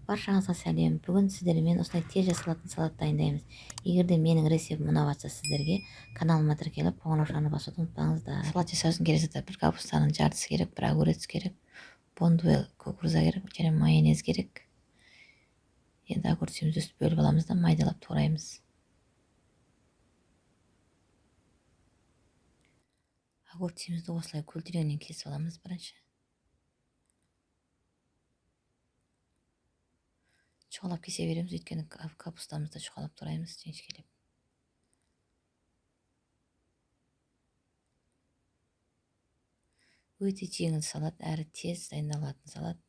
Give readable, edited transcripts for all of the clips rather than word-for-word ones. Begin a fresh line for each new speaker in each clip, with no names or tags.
Баршаңызға сәлем. Бүгін сіздермен осылай тез жасалатын салат дайындаймыз. Егер де менің рецептім ұнап жатса сіздерге каналыма тіркеліп, қоңыраушаны басуды ұмытпаңыздар. Салат жасау үшін керек заттар: бір капустаның жартысы керек, бір огурец керек, бондуэл кукуруза керек және майонез керек. Енді огурцымызды өстіп бөліп аламыз да майдалап тураймыз. Огурцымызды осылай көлденеңнен кесіп аламыз бірінші. Чұғалап кесе береміз, өйткені капустамызды чұғалап тураймыз жіңішкелеп. Өте жеңіл салат, әрі тез дайындалатын салат,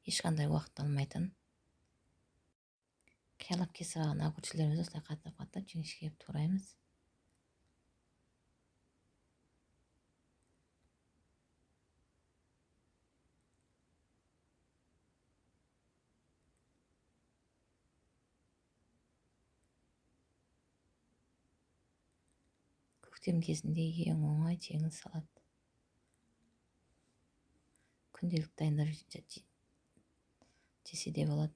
ешқандай уақыт алмайтын. Қиялап кесіп алған огурцыларымызды осылай қаттап-қаттап жіңішкелеп тураймыз. Көктем кезінде ең оңай жеңіл салат. Күнделік дайындап жесе де болады.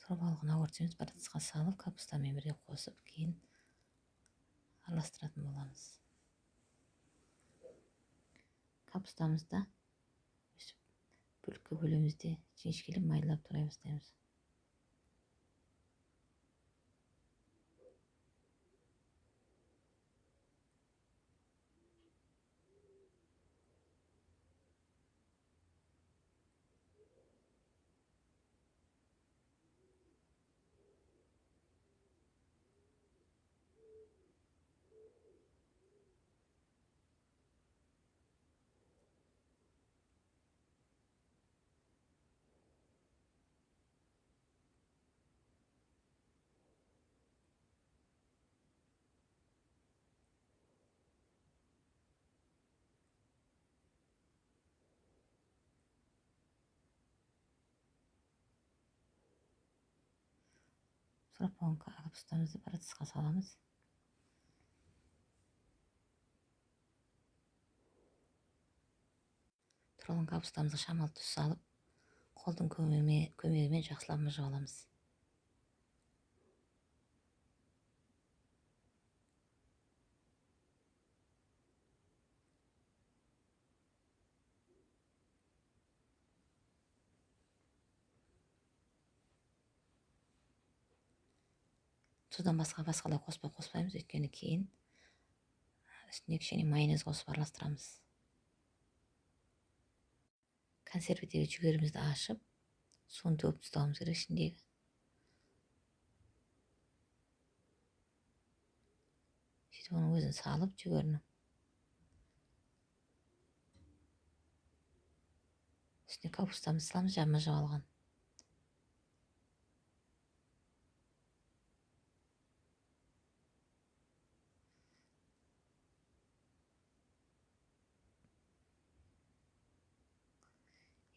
Турап алған огурцымызды бір ыдысқа салып, капустамен бірге қосып, кейін араластыратын боламыз. Капустамызды өстіп бөлікке бөлеміз де жіңішкелеп майдалап турай бастаймыз. Турап болған капустамызды бір ыдысқа саламыз. Туралған капустамызға шамалы тұз салып, қолдың көмегімен жақсылап мыжып аламыз. Тұздан басқа басқалай қоспа қоспаймыз, өйткені кейін үстіне кішкене майонез қосып араластырамыз. Консервідегі жүгерімізді ашып, суын төгіп тастауымыз керек ішіндегі. Сөйтіп оның өзін салып жүгерінің үстіне капустамызды саламыз, жабма жап алған.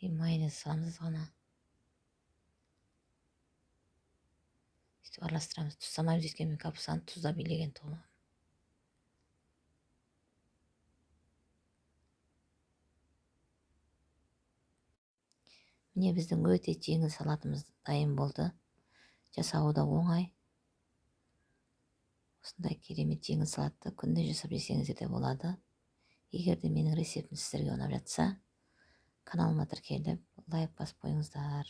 И майонез саламыз ғана. Сөйтіп араластырамыз. Тұз салмаймыз, өйткені мен капустаны тұздап илеген тұғым. Міне біздің өте жеңіл салатымыз дайын болды. Жасауы да оңай. Осындай керемет жеңіл салатты күнде жасап жесеңіздер де болады. Егер де менің рецептім сіздерге ұнап жатса, каналыма тіркеліп, лайк басып қойыңыздар.